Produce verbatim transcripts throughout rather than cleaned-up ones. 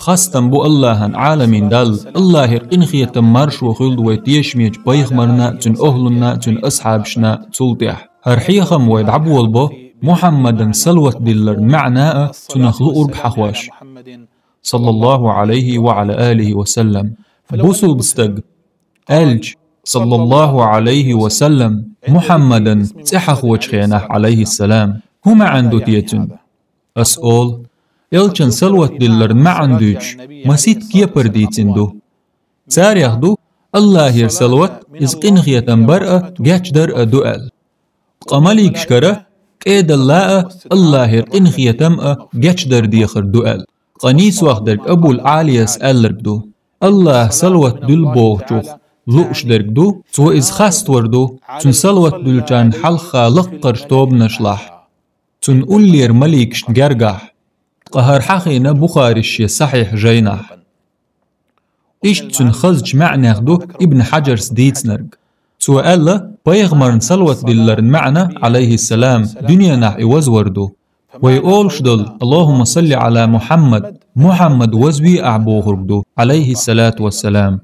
Хастам бу Аллахьан, Ӏаламийн Далла, Аллахьера къинхетам, маршо хуьлда вай тешамечу пайхамарна а, цуьнан охӀлунна а, цуьнан асхьабашна а цул тӀаьхьа. ХӀара хьехам вай дӀаболабо Мухьаммадан салават дилларан маьӀна а, цунах луург хьахош. Саллаллаху Ӏалайхи ва Ӏала алихи ва саллам. Бусулба стаг, аьлча, саллаллаху Ӏалайхи ва саллам, Мухьаммадан цӀе хьахочу хенахь, Ӏалайхиссалам, хӀун маьӀна ду те цуьнан? Ас олу, элчан салават дилларан маьӀна дуьйцуш, масийтта кепара дийцина ду. Царех ду, Аллахьера салават, иза къинхетам бар а, гечдар а ду аьлла. Ткъа маликашкара кӀедалла а, Аллахьера къинхетам а, гечдар дехар ду аьлла. Ткъа нийсох дерг Абул Ӏалияс аьлларг ду: Аллахьа салават дуьллу бохучух лууш дерг ду, цо иза хаставар ду, цуьнан салават дуьллучарна хьалха лаккхарчу тобанашлахь, цуьнан уллера маликашна гергахь. Ткъа хӀара хьахийна Бухарис шен сахьихь жайнахь. Иштта цуьнан хазачу маьӀнех ду Ибн Хьаджарс дийцинарг. Цо аьлла, пайхамарна салават дилларан маьӀна, Ӏалайхиссалам, дуьненахь и вазвар ду. Вай олуш долу: «Аллахумма салли Ӏала Мухьаммад», Мухьаммад вазве ахь бохург ду, Ӏалайхиссалату вассалам.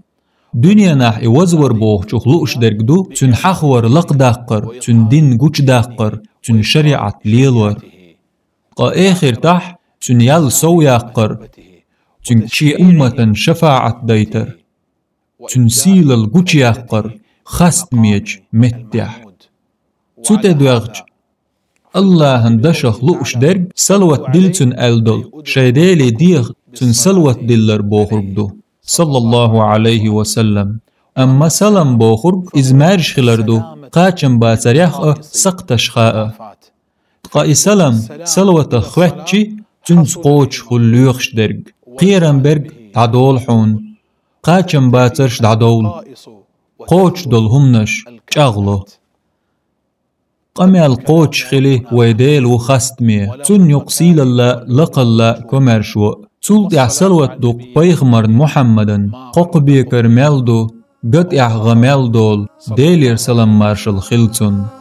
Дуьненахь и вазвар бохучух лууш дерг ду, цуьнан хьахавар лакхадаккхар, цуьнан дин гучудаккхар, цуьнан шариӀат лелор. Ткъа эхартахь цуьнан ял сов яккхар, цуьнга шен умматан шафаӀат дайтар, цуьнан сийлалла гучуяккхар хастамечу меттехь. Цу тӀе доьгӀча, Аллахьан дашах лууш дерг салават дилла цунна аьлла долу, шайн Деле деха цунна салават диллар бохург ду, саллаллаху Ӏалайхи ва саллам. Амма салам бохург иза маьрша хилар ду, кхачам бацарех а, сакхташха а. Ткъа и салам салаватах хоьттичи, цуьнца кхочушхула лоьхуш дерг, кхерам берг дӀадолу хьуна, кхачам бацарш дӀадовла, кхочуш долу хӀуманаш чӀагӀло. Къамел кхочуш хили вай Дела ву хастаме, цунна юкъа сийлалла а, лакхалла а, комаьршо а. Цул тӀаьхьа салават дукха пайхамарна Мухьаммадан, кхокхабекар мел ду, гатӀехь гӀа мел долу, Делера салам-маршалла хила цунна.